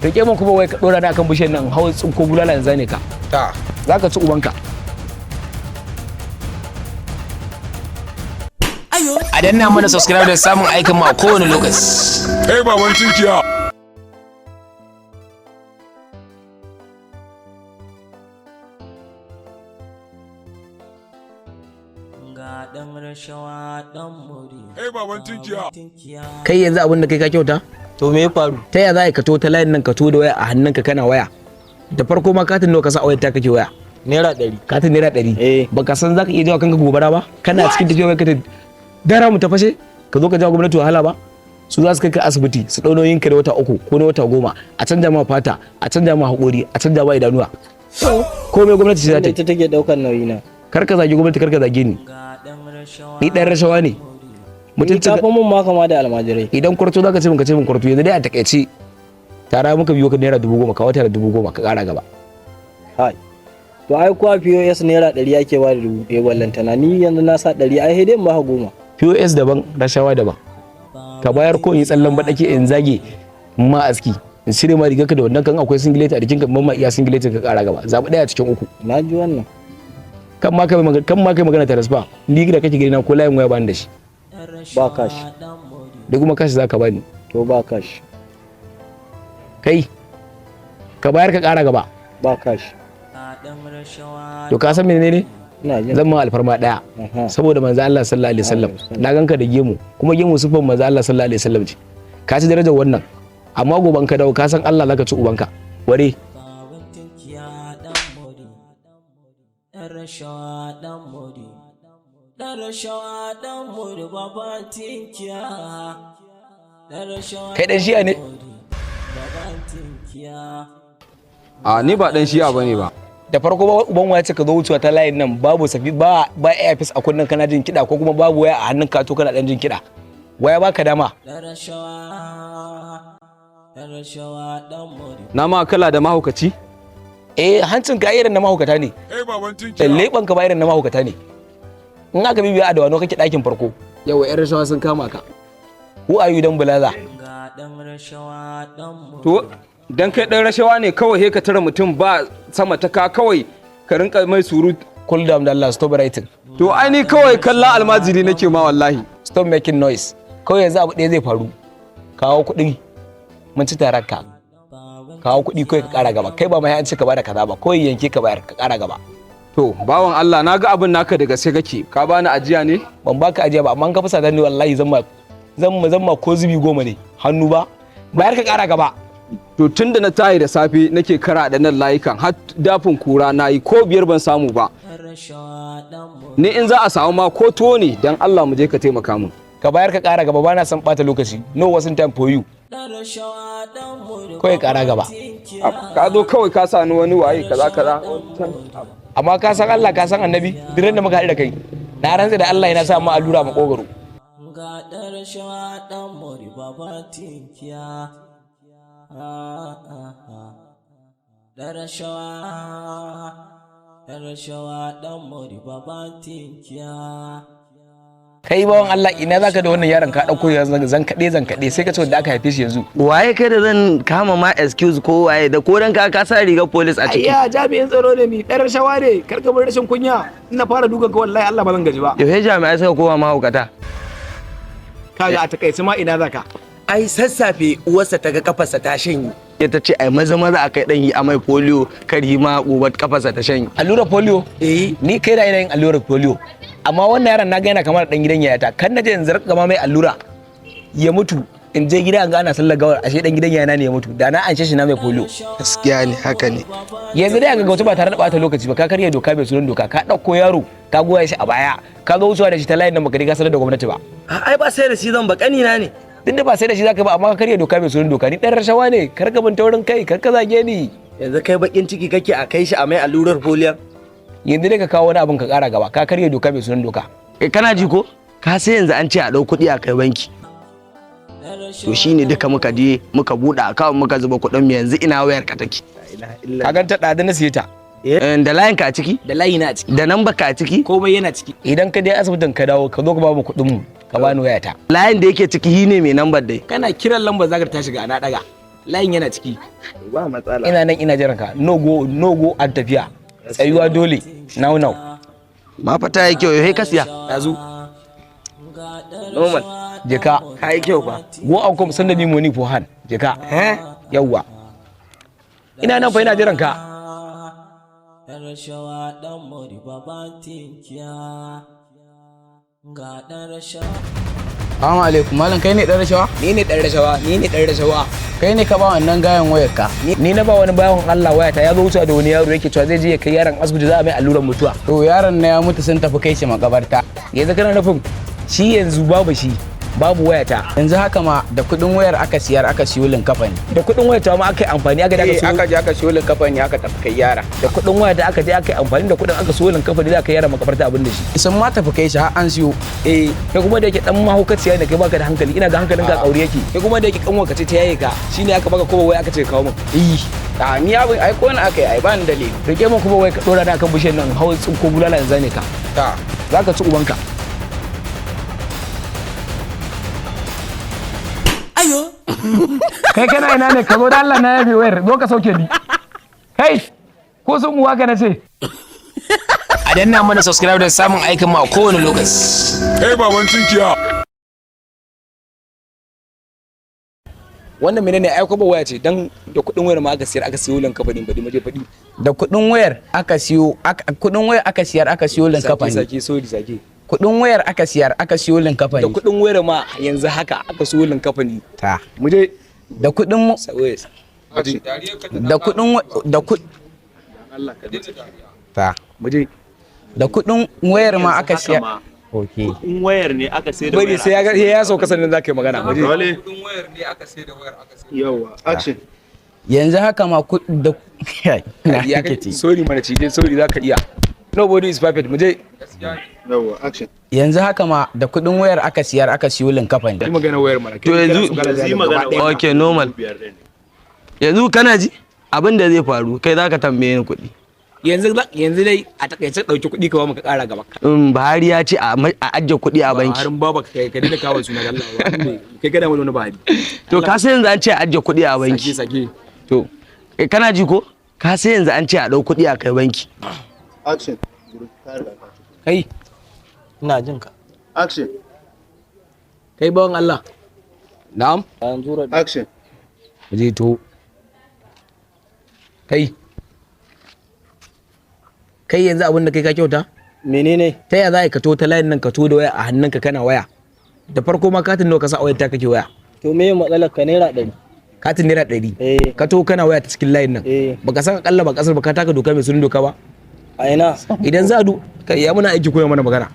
Rike min kuma wai ka dora ni akan bishiyar nan, hawa tsinko bulala yanzu ne ka. Ta. Zaka ci ubanka. A danna mana subscribe da samun aikin mu a kowane lokaci. Kai baban tinkiya. Ga ɗan rashawa ɗan muri. Kai baban tinkiya. Kai yanzu abin da kai ka kyauta? To me ya faru? Ta ya za ka to ta layin nan ka to da waya a hannunka kana waya? Da farko ma katin nawa ka sa a wayar ta kake waya? ₦100. Katin ₦100. Eh. Baka san zaka iya jawo kanka gobara ba? Kana cikin tafiya ka ta dara mu ta fashe? Ka zo ka jawo gwamnati wahala ba? Su za su kai ka asibiti su ɗau nauyin ka da wata 3 ko na wata 10, a canja ma fata, a canja ma haƙori, a canja ma idanuwa. Komai gwamnati ce za ta yi. Ita take ɗaukar nauyi na. Kar ka zagi gwamnati, kar ka zage ni. Ni ɗan rashawa ne. Ni Mutuncin ka fi mun ma kama da almajirai. Idan kwarto zaka ce min, ka ce min kwarto. Yanzu dai a takaice tara muka biyo ka ₦10,000, ka wata da 10,000 ka kara gaba. Hai. To ai kuwa POS ₦100 ake ba da 1,000 ballantana ni yanzu na sa 100, ai sai dai in ba 10. POS daban, rashawa daban. Ka bayar ko in yi tsallan baɗake in zage ma aski in cire ma rigarka da wannan kan akwai singileti a jikinka, ban ma iya singileti ka kara gaba. Zaɓi ɗaya cikin uku. Na ji wannan. Kan ma kai magana, kan ma kai magana transfer. Ni da kake gani na ko layin waya bani da shi. Ba cash. Da kuma kashi zaka bani. To ba cash. Kai ka bayar ka kara gaba. Ba cash. To ka san menene? Ina jin. Zan ma alfarma ɗaya. Aha. Saboda manzo Allah sallallahu alaihi wasallam, na ganka da gemu, kuma gemu sufan manzo Allah sallallahu alaihi wasallam ce. Ka ci darajar wannan, amma goban ka dawo ka san Allah zaka ci ubanka ware. Baban tinkiya ɗan muri. Ɗan rashawa ɗan muri. Ɗan rashawa ɗan muri baban tinkiya. Ɗan rashawa Kai ɗan Shi'a ne? Baban tinkiya. A ni ba dan Shi'a bane ba. Da farko ba uban waya ce ka zo wucewa ta layin nan babu safi ba ba earpiece a kunnen kana jin kiɗa, ko kuma babu waya a hannun ka to kana dan jin kiɗa. Waya baka dama. Ɗan rashawa. Ɗan rashawa ɗan muri. Na ma kala da mahaukaci? Eh, hancin ka irin na mahaukata ne. Kai baban tinkiya. Leɓen ka ba irin na mahaukata ne. In aka bibiya a dawano kake ɗakin farko. Yawa yan rashawa sun kama ka. Who are you dan bulaza? Ga ɗan rashawa ɗan muri. To dan kai dan rashawa ne kawai he ka tara mutum ba sama ta ka kawai ka rinka mai surutu. Cool down da Allah, stop writing. To ai ni kawai kallon almajiri nake ma wallahi. Stop making noise. Kawai yanzu abu ɗaya zai faru. Kawo kuɗi. Mun ci tarar ka. Kawo kuɗi kawai ka ƙara gaba. Kai ba mai an ce ka bada kaza ba. Kawai yanke ka bayar ka ƙara gaba. To bawan Allah, na ga abin naka da gaske kake. Ka bani ajiya ne? Ban baka ajiya ba, amma in ka fasa ni wallahi zan ma ko zubi 10 ne hannu ba. Bayar ka ƙara gaba. To tun da na tayi da safe nake kara da nan layukan har dafin kura na yi ko 5 ban samu ba. Ɗan rashawa ɗan muri. Ni in za a samu ma ko tuwo ne, dan Allah mu je ka taimaka min. Ka bayar ka ƙara gaba, bana son ɓata lokaci. No wasting time for you. Ɗan rashawa ɗan muri. Kawai ƙara gaba. Ka zo kawai ka sa ni wani waye kaza kaza. Amma ka san Allah, ka san annabi, duk da muka haɗu da kai na rantsa da Allah yana sa ma allura makogaro. Ga ɗan rashawa ɗan muri baban tinkiya. Ɗan rashawa, ɗan rashawa ɗan muri baban tinkiya. Kai bawan Allah, ina zaka da wannan yaron ka ɗauko yanzu zan kaɗe zan kaɗe sai ka ce wanda aka haife shi yanzu. Waye kai da zan kama ma excuse ko waye da ko dan ka sa rigar police a ciki? Ayya, jami'in tsaro ne ni, ɗan rashawa ne. Kar ka bar rashin kunya, ina fara dukan ka wallahi Allah ba zan gaji ba. Yaushe jami'ai suka koma mahaukata? Kaga a takaice ma ina zaka? Ai sassafe uwarsa ta ga kafarsa ta shanye, ta ce ai maza maza a kai dan yi amai polio, kar yi ma gobe kafarsa ta shanye. Allurar polio? Eh. Ni kai da ina yin allurar polio, amma wannan yaron na ga yana kamar dan gidan yayata. Kan na je in zarka ma mai allura ya mutu, in je gida an ga ana sallar gawar, ashe dan gidan yayana ne ya mutu, da na anshe shi na mai polio. Gaskiya ne, haka ne. Yanzu dai a gaggauta ba tare da bata lokaci ba, ka karya doka mai sunan doka. Ka ɗauko yaro ka goya shi a baya, ka zo wucewa da shi ta layin nan, baka riga sanar da gwamnati ba. Ai ba sai da shi zan ba, kanina ne. Duk da ba sai da shi zaka ba, amma ka karya doka mai sunan doka. Ni dan rashawa ne, kar ka bin taurin kai, kar ka zage ni. Yanzu kai bakin ciki kake a kai shi a mai allurar polio? Yanzu dai ka kawo wani abin ka kara gaba, ka karya doka mai sunan doka. Eh, kana ji ko? Ka sai yanzu an ce a ɗau kuɗi a kai banki. To shine duka muka je muka buɗe akawun muka zuba kuɗin mu. Yanzu ina wayar ka take? Ka ganta, ɗazu na siye ta. Da layin ka a ciki? Da layi na a ciki. Da namba ka a ciki? Komai yana ciki. Idan ka je asibitin ka dawo, ka zo ka ba mu kuɗin mu, ka bani wayata. Layin da yake ciki shine mai nambar dai. Kana kiran lambar zaka ta shiga na daga. Layin yana ciki. Ba matsala. Ina nan ina jiran ka. No go, no go an tafiya. Tsayuwa dole. Now now. Ma fa ta yi kyau, yau ka siya. Yazo. Normal. Je ka. Ka yi kyau fa. Go and come send me money for hand. Je ka. Eh? Yawwa. Ina nan fa ina jiran ka. Ɗan rashawa ɗan mori baban tinkiya ga ɗan rashawa. Assalamu alaikum malam, kai ne dan rashawa? Ni ne dan rashawa, ni ne dan rashawa. Kai ne ka ba wannan gayan wayar ka? Ni na ba wani bawan Allah wayata, ya zo wucewa da wani yaro yake cewa zai je ya kai yaron asibiti za a mai alluran mutuwa. To yaron na ya mutu, sun tafi kai shi makabarta. Yanzu kana nufin shi yanzu babu shi, babu wayata. Yanzu haka ma da kuɗin wayar aka siyar aka siyo linkafani. Da kuɗin wayata ma aka yi amfani aka je aka siyo. Aka je aka siyo linkafani aka tafi kai yara. Da kuɗin wayata aka je aka yi amfani da kuɗin aka siyo linkafani za ka yara makabarta abin da shi. Sun ma tafi kai shi har an siyo. Eh, kai kuma da yake dan mahaukaciya ne kai, baka da hankali, ina ga hankalin ka kauri yake. Kai kuma da yake kanwa ka ce ta yaye ka, shine aka baka kowa waya aka ce ka kawo min. Eh. A ni abin ai ko aka yi ai ba ni dalili. Rike min kuma wai ka dora ni akan bishiyar nan hawan tsinko bulala yanzu ne ka. Ta. Zaka ci ubanka. Ayo! Kai kana ina ne? Ka zo da Allah, na yafe wayar, zo ka sauke ni. Kai ko sun uwa ka nace. A danna mana subscribe don samun aikin mu a kowane lokaci. Kai baban tinkiya. Wannan menene? Ai kwaba waya ce, dan da kuɗin wayar ma aka siyar aka siyo lankafanin baɗi maje faɗi. Da kuɗin wayar aka siyo kuɗin wayar aka siyar aka siyo linkafani. Sake, sorry, sake. Kuɗin wayar aka siyar aka siyo linkafani. Da kuɗin wayar ma yanzu haka aka siyo linkafani. Ta. Mu je. Da kuɗin da kuɗin da kuɗin ta. Mu je. Da kuɗin wayar ma aka siyar. Okay. Kuɗin wayar ne aka sai da Bari sai ya ya sauka sannan za ka yi magana. Mu je. Kuɗin wayar ne aka sai da wayar aka sai. Yawa, action. Yanzu haka ma da Ya kake sorry mana cije, sorry, za ka iya. Nobody is perfect. Mu je. Yawa, action. Yanzu haka ma da kuɗin wayar aka siyar aka siyo linkafani. Yi magana wayar mana. To yanzu okay, normal. Yanzu kana ji abin da zai faru, kai zaka tambaye ni kuɗi. Yanzu yanzu dai a takaice ɗauki kuɗi ka ba mu ka ƙara gaba. Buhari ya ce a ajiye kuɗi a banki. Buharin baba ka kai, ka daina kawo suna Allah kai kada wani Buhari. To ka san yanzu an ce a ajiye kuɗi a banki. Sake, sake. To kana ji ko? Ka san yanzu an ce a ɗau kuɗi a kai banki. Action. Kai. Ina jin ka. Action. Kai bawan Allah. Na'am. Action. Je to. Kai. Kai yanzu abin da kai ka kyauta? Menene? Ta ya za ka to ta layin nan ka to da waya a hannunka kana waya? Da farko ma katin nawa ka sa a wayar ta kake waya? To me matsalar ka? Naira 100. Katin naira 100? Eh. Ka to kana waya ta cikin layin nan? Eh. Baka san akalla ba kasar ba ka taka doka mai sunan doka ba? A ina? Idan za a du kai ya muna aiki koya mana magana.